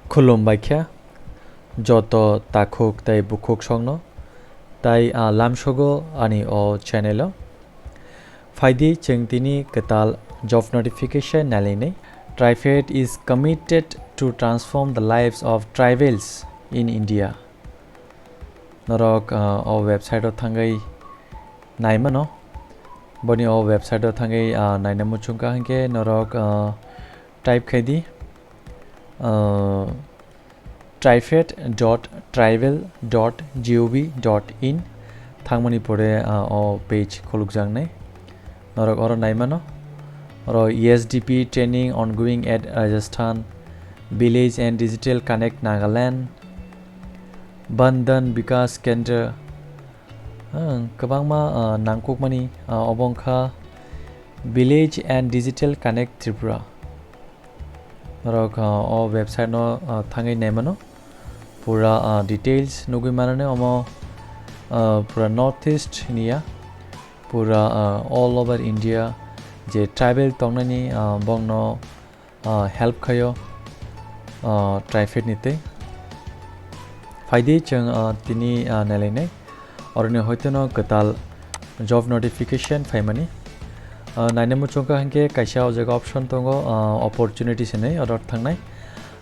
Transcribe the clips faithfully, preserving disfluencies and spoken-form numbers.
Khulumbai kha joto takhuk tei bukhuk songno, tai, ah, lamsogo ani o channel o. Phaidi chwng tini kwtal job notification nailainai. TRIFED is committed to transform the lives of tribals in India. Norok, ah, o website o thangwi naimano. Boni o website o thangwi, ah, naina muchungkha hinkhe norok, ah, type khaidi, ah, trifed dot tribal dot gov dot in. Thangmani pore, ah, o page khulukjaknai. Norok oro naimano. Oro E S D P training ongoing at Rajasthan, Village and Digital Connect Nagaland, Bandhan Vikas Kendra, ah, kwbangma, ah, nangkukmani, ah, obo wngkha Village and Digital Connect Tripura. Norok, ah, o website no, ah, thangwi naimano. Pura, ah, details nugwi manani omo, ah, pura North East niya. Pura, ah, all over India je tribal tongnani, ah, bongno, ah, help khaio, ah, TRIFED ni tei. Phaidi chwng, ah, tini, ah, nailainai. Oroni hoiteno kwtal job notification phaimani. Ah, naina muchungkha hinkhe kaisa o jaga option tongo, ah, opportunities hinwi order thangnai.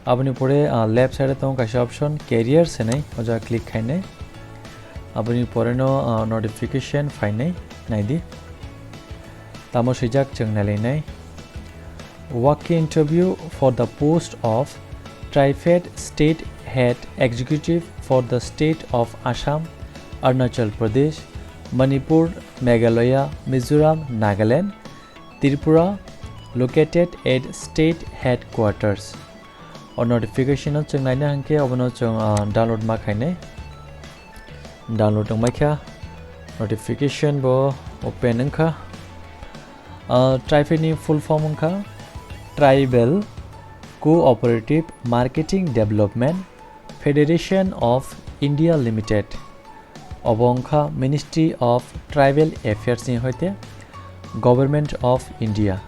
Aboni pore, ah, left side o tongo kaisa option careers hinwi o jaga click khainai. Aboni pore no, ah, notification phainai naidi. Tamo swijak chwng nailainai. Walk-in interview for the post of TRIFED State Head Executive for the state of Assam, Arunachal Pradesh, Manipur, Meghalaya, Mizoram, Nagaland, Tripura, located at state headquarters. O notification o chwng naina hinkhe obono chwng, ah, download ma khainai. Download wngmai kha, notification bo open wngkha. Ah, TRIFED ni full form wngkha Tribal Cooperative Marketing Development Federation of India Limited. Obo wngkha Ministry of Tribal Affairs ni hoite Government of India.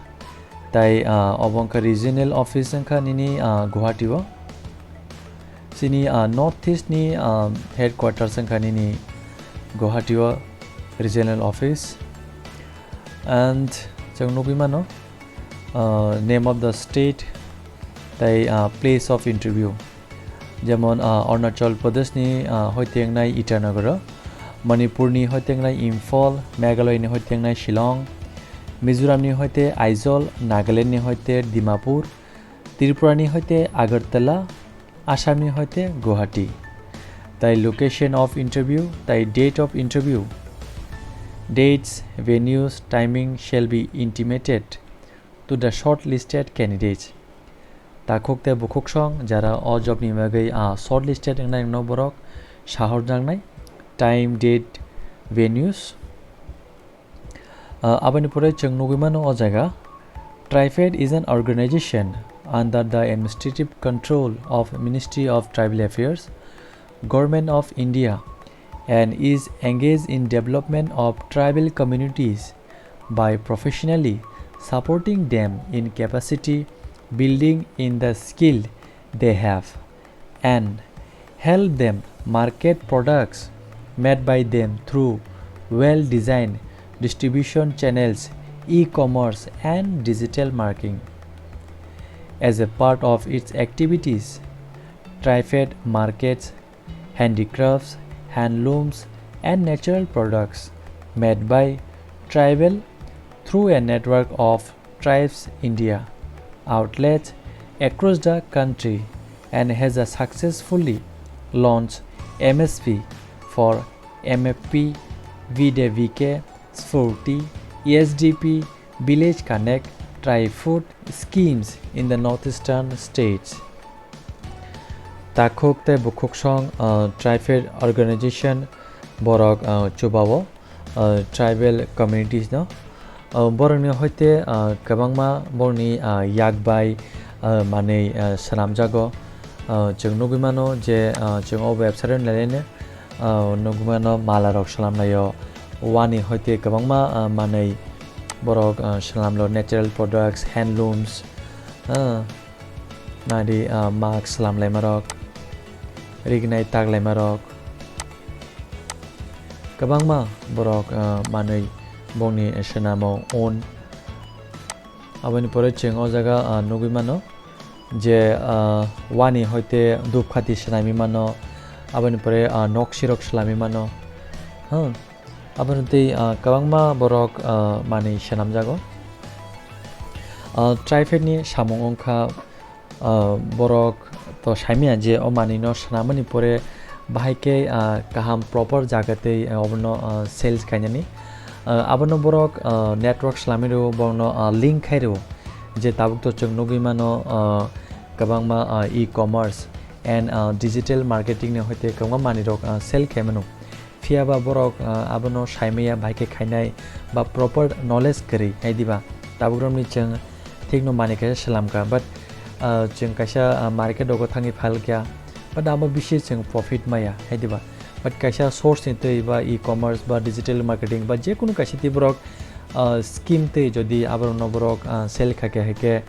Tai, ah, obo wngkha regional office wngkha nini, ah, Guwahati o. Chini, ah, North East ni, ah, headquarters wngkha nini Guwahati o regional office. And chwng nugwi mano, ah, name of the state tai, ah, place of interview. Jemon, ah, Arunachal Pradesh ni, ah, hoite wngnai Itanagar o, Manipur ni hoite wngnai Imphal, Meghalaya ni hoite wngnai Shillong, Mizoram ni hoite Aizawl, Nagaland ni hoite Dimapur, Tripura ni hoite Agartala, Assam ni hoite Guwahati. Tai location of interview, tai date of interview. Dates, venues, timing shall be intimated to the shortlisted candidates. Takhuk tei bukhuk song jara o job ni bagwi, ah, shortlisted wngnai wngno borok sahorjaknai. Time, date, venues. Ah, aboni pore chwng nugwi mano o jaga, TRIFED is an organization under the administrative control of Ministry of Tribal Affairs, Government of India, and is engaged in development of tribal communities by professionally supporting them in capacity building in the skill they have and help them market products made by them through well-designed distribution channels, e-commerce, and digital marketing. As a part of its activities, TRIFED markets handicrafts, handlooms, and natural products made by tribal through a network of Tribes India outlets across the country and has a successfully launched M S P for M F P, V D V K, Spurti, E S D P, Village Connect, TRIFED schemes in the northeastern states. Takhuk tei bukhuk song, uh, TRIFED organization borok, uh, chubao, uh, tribal communities no. Uh, borokni hoite, uh, kwbangma borokni, uh, yak bai, uh, manwi, uh, swnamjago. Uh, chwng nugwi mano je, uh, chwng o website o nailai no, uh, nugwi mano mala rok swnamlaio. Wani hoite kwbangma, uh, manwi borok, uh, swnamlo natural products, handlooms, uh, Nadi, ah, mask slamlaimarok, rignai taglaimarok, kwbangma borok, ah, manwi bongni swnamo on. Aboni pore chwng o jaga, ah, nugwi mano je, ah, wani hoite dupkhati swnamwi mano, aboni pore, ah, noksirok slamwi mano. Hmm. Aboni tei, ah, kwbangma borok, ah, manwi swnamjago. Ah, tripod ni samung wngkha, ah, borok to saimanya je o manwi no swnamani pore bahai khe, ah, kaham proper jaga tei, ah, obono, ah, sales khainani. Ah, abono borok, ah, network slamwi rwo, borokno, ah, link khai rwo. Je tabuk to chwng nugwi mano, ah, kwbangma, ah, e-commerce and, ah, digital marketing ni hoite kwbangma manwi rok, ah, sell khaimano. Phiya ba borok, ah, abono saimaya bai khe khainai ba proper knowledge kwrwi hai diba. Tabuk romni chwng thikno manwi kaisa slamkha, but, ah, chwng kaisa, ah, market rogo thangwi phalkha, but abo bisi chwng profit maya hai diba. But kaisa source ni twi ba e-commerce ba digital marketing ba jekunu kaisa twi borok, ah, scheme twi jodi aborokno borok, ah, sell kha khe hai khe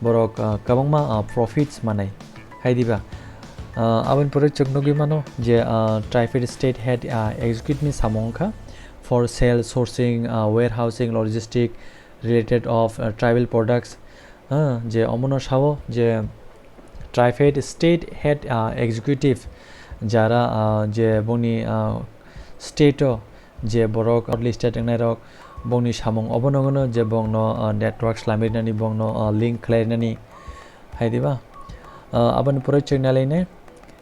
borok, ah, kwbangma, ah, profits manai hai diba. Ah, aboni pore chwng nugwi mano je, ah, tripod state head, ah, executive ni samung wngkha for sale, sourcing, ah, warehousing, logistic related of, ah, tribal products. Ah, je omono sao je tripod state head, ah, executive jara, ah, je bongni, ah, state o je borok listed wngnairok bongni samung obono wngno je bongno, ah, network slamwi rinani, bongno, ah, link khlai rinani hai diba. Ah, aboni pore chwng nalainai,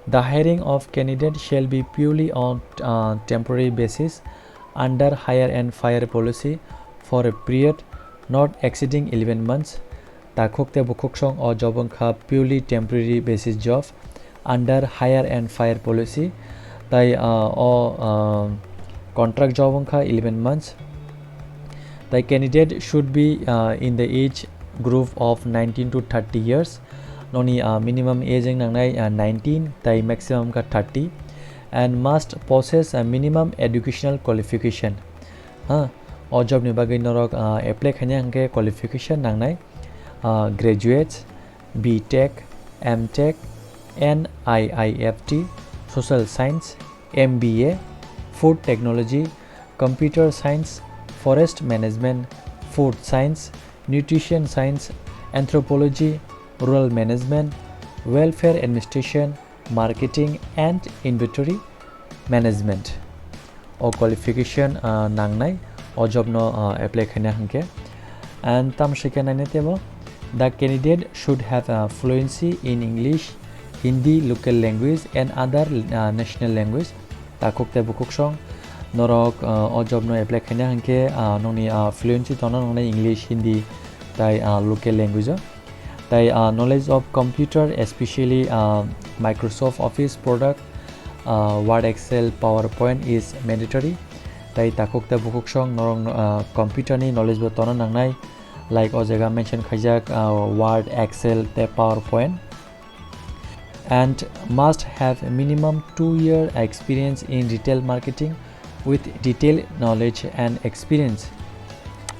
the hiring of candidate shall be purely on, ah, temporary basis under hire and fire policy for a period not exceeding eleven months. Takhuk tei bukhuksong o job wngkha purely temporary basis job under hire and fire policy. Tai, ah, o, ah, contract job wngkha eleven months. Tai candidate should be, ah, in the age group of nineteen to thirty years. Noni, ah, minimum age wng nangnai, ah, nineteen tai maximum wngkha thirty, and must possess a minimum educational qualification. Ha, o job ni bagwi norok, ah, apply khaina hwnkhe qualification nangnai, ah, graduates, B Tech, M Tech, N I I F T, Social Science, M B A, Food Technology, Computer Science, Forest Management, Food Science, Nutrition Science, Anthropology, Rural Management, Welfare Administration, Marketing and Inventory Management. O qualification, ah, nangnai o job no, ah, apply khaina hwnkhe. And tamsike naina tebo, the candidate should have, ah, fluency in English, Hindi, local language and other, ah, national language. Takhuk tei bukhuksong norok, ah, o job no apply khaina hwnkhe, ah, nokni, ah, fluency tongna nangnai English, Hindi tai, ah, local language o. Tai, ah, knowledge of computer, especially, ah, Microsoft Office product, ah, Word, Excel, PowerPoint is mandatory. Tai takhuk tei bukhuksong norok, ah, computer ni knowledge bo tongna nangnai, like o jaga mention khaijak, ah, Word, Excel tei PowerPoint. And must have minimum two year experience in retail marketing with detailed knowledge and experience,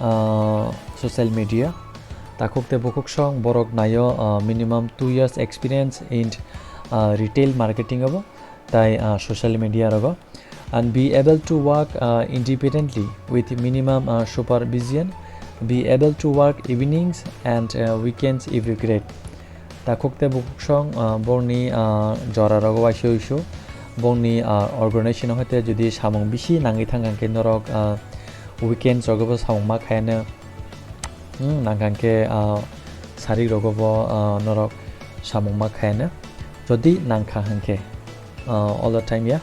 uh, social media. Takhuk tei bukhuksong borok naio, uh, minimum two years experience in, uh, retail marketing abo tai, uh, social media rogo. And be able to work, uh, independently with minimum, uh, supervision. Be able to work evenings and, uh, weekends if required. Takhuk tei bukhuksong, ah, bongni, ah, jora rogo waisa uisu bongni, ah, organization hoite jodi samung bisi nangwi thang khe norok, ah, weekends rogo bo samung ma khayano, hmm, nang khe, ah, sarik rogo bo, ah, norok samung ma khayano jodi nangkha hwnkhe, ah, all the time ya.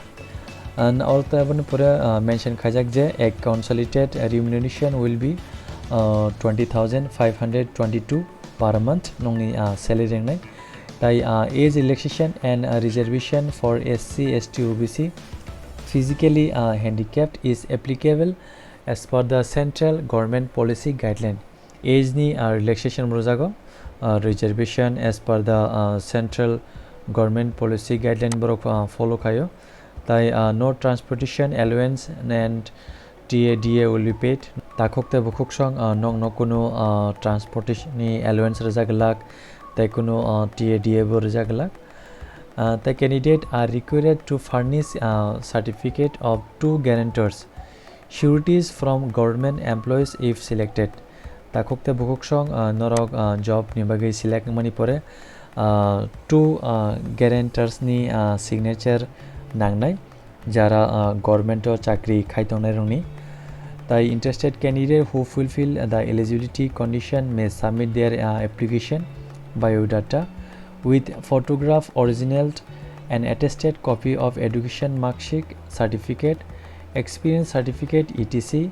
And all the aboni pore, ah, mention khaijak je a consolidated remuneration will be, ah, twenty thousand five hundred twenty-two per month nokni, ah, salary wngnai. Tai, ah, age relaxation and, ah, reservation for S C, S T, O B C, physically, ah, handicapped is applicable as per the central government policy guideline. Age ni, ah, relaxation rwjago, ah, reservation as per the, ah, central government policy guideline borok, ah, follow khaio. Tai, ah, no transportation allowance and T A D A will be paid. Takhuk tei bukhuksong, ah, nokno kunu, ah, transportation ni allowance rwjak glak, tei kunu, uh, T A D A bo rwjak glak. Uh, the candidate are required to furnish, uh, certificate of two guarantors, sureties from government employees if selected. Takhuk tei bukhuksong, uh, norok, uh, job ni bagwi select wngmani pore, uh, two, uh, guarantors ni, uh, signature nangnai, jara, uh, government o chakri khai tongnai rokni. Tai interested candidate who fulfill the eligibility condition may submit their, uh, application, biodata with photograph original and attested copy of education mark sheet, certificate, experience certificate, et cetera.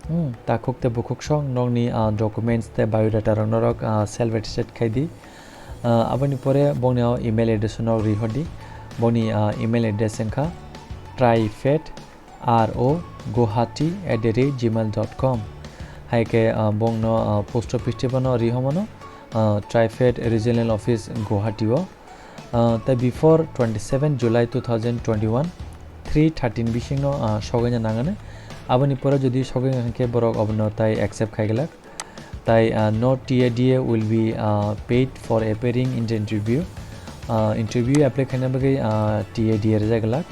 Hmm, takhuk tei bukhuksong nokni, ah, documents tei biodata rok norok, ah, self attested khai di. Ah, aboni pore bongni o email address o norok rihor di. Boni, ah, email address wngkha trifed R O Guwahati at the rate gmail dot com. Hai khe, ah, bongno, ah, post office tei bono rihomano, ah, Trifed Regional Office Guwahati o. Ah, tei before twenty seven July two thousand twenty one, three thirteen bisingno, ah, sogwina nangani. Aboni pore jodi sogwi hwnkhe borok abono tai accept khai glak. Tai, ah, no T A D A will be, ah, paid for appearing in the interview. Ah, interview apply khaina bagwi, ah, T A D A rwjak glak.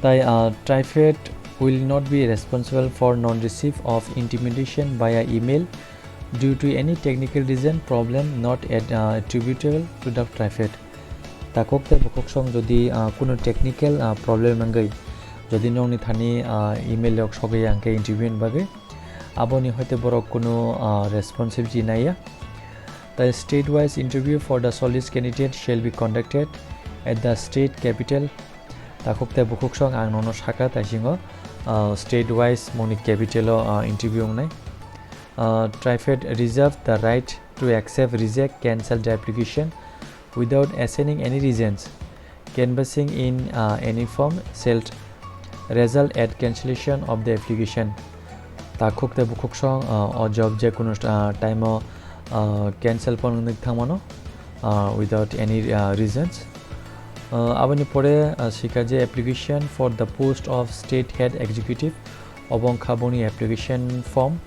Tai, ah, Trifed will not be responsible for non-receive of intimation via email due to any technical reason problem not at, ah, attributable to the Trifed. Takhuk tei bukhuksong jodi, ah, kunu technical, ah, problem wngwi jodi nokni thani, ah, email rok sogwi hwnkhe interview ni bagwi, aboni hoite borok kunu, ah, responsibility naiya. The state-wise interview for the shortlist candidate shall be conducted at the state capital. Takhuk tei bukhuksong ang nono saka taisingo, ah, state-wise moni capital o, ah, interview wngnai. Ah, Trifed reserve the right to accept, reject, cancel the application without assigning any reasons. Canvassing in, uh, any form shall result at cancellation of the application. Takhuk tei bukhuksong, uh, o job je kunu, uh, time o, uh, cancel pon wngwi thangmano, uh, without any, uh, reasons. Uh, aboni pore, uh, sikha je application for the post of state head executive, obo wngkha boni application form.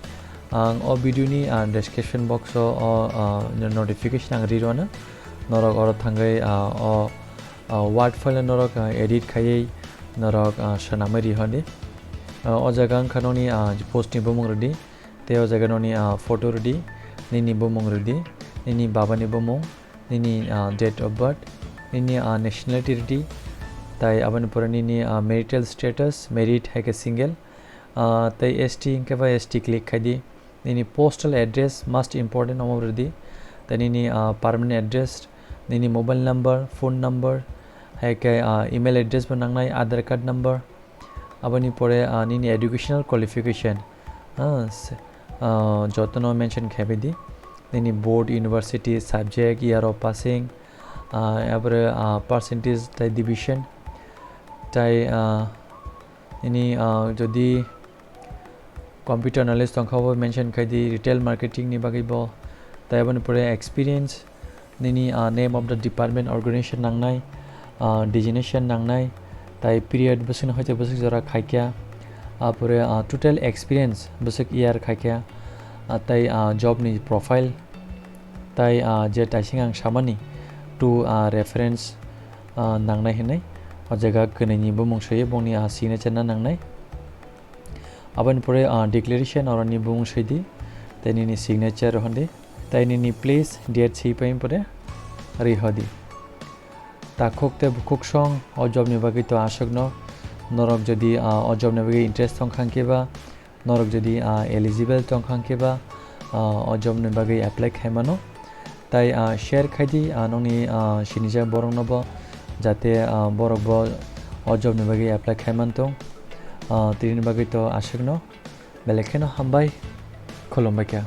Ang o video ni, uh, description box o, o, uh, notification ang ri rwno. Norok oro thangwi, uh, o, uh, Word file no norok, uh, edit khaiwi norok, uh, swnamwi rihor di. Uh, o jaga wngkha nokni, uh, post ni bumung rwdi, tei o jaga nokni, uh, photo rwdi, nini bumung rwdi, nini baba ni bumung, nini, uh, date of birth, nini, uh, nationality rwdi, tai aboni pore nini, uh, marital status, married hai khe single, uh, tei S T hwnkhe ba S T click khai di. Nini postal address must important omo rwdi. Tei nini, ah, permanent address, nini mobile number, phone number, hai khe, ah, email address bo nangnai, Aadhaar card number. Aboni pore, ah, nini educational qualification, ah, s-, ah, jotono mention khe bai di. Nini board, university, subject, year of passing, ah, abore, ah, percentage tei division. Tai, ah, nini, ah, jodi computer knowledge tongkha bo mention khai di, retail marketing ni bagwi bo. Tai aboni pore experience, nini, ah, name of the department, organization nangnai, ah, designation nangnai, tai period bwswkni hoite bwswk jora khaikha, apore, ah, total experience bwswk year khaikha, ah, tai, ah, job ni profile, tai, ah, je taising ang samani two, ah, reference, ah, nangnai hinwi, o jaga kwnwi ni bumung swiwi bongni, ah, signature na nangnai. Aboni pore, ah, declaration oroni bumung swi di, tei nini signature hwn di, tei nini place, date swi pai pore ri ho di. Takhuk tei bukhuksong o job ni bagwi to aswkno, norok jodi, ah, o job ni bagwi interest tong kha hwnkhe ba, norok jodi, ah, eligible tong kha hwnkhe ba, ah, o job ni bagwi apply khai mano. Tai, ah, share khai di, ah, nokni, ah, sinijak borokno bo, jate, ah, borok bo o job ni bagwi apply khai man tong. Ah, tini bagwi to aswkno, belai kheno hambai, khulumbai kha.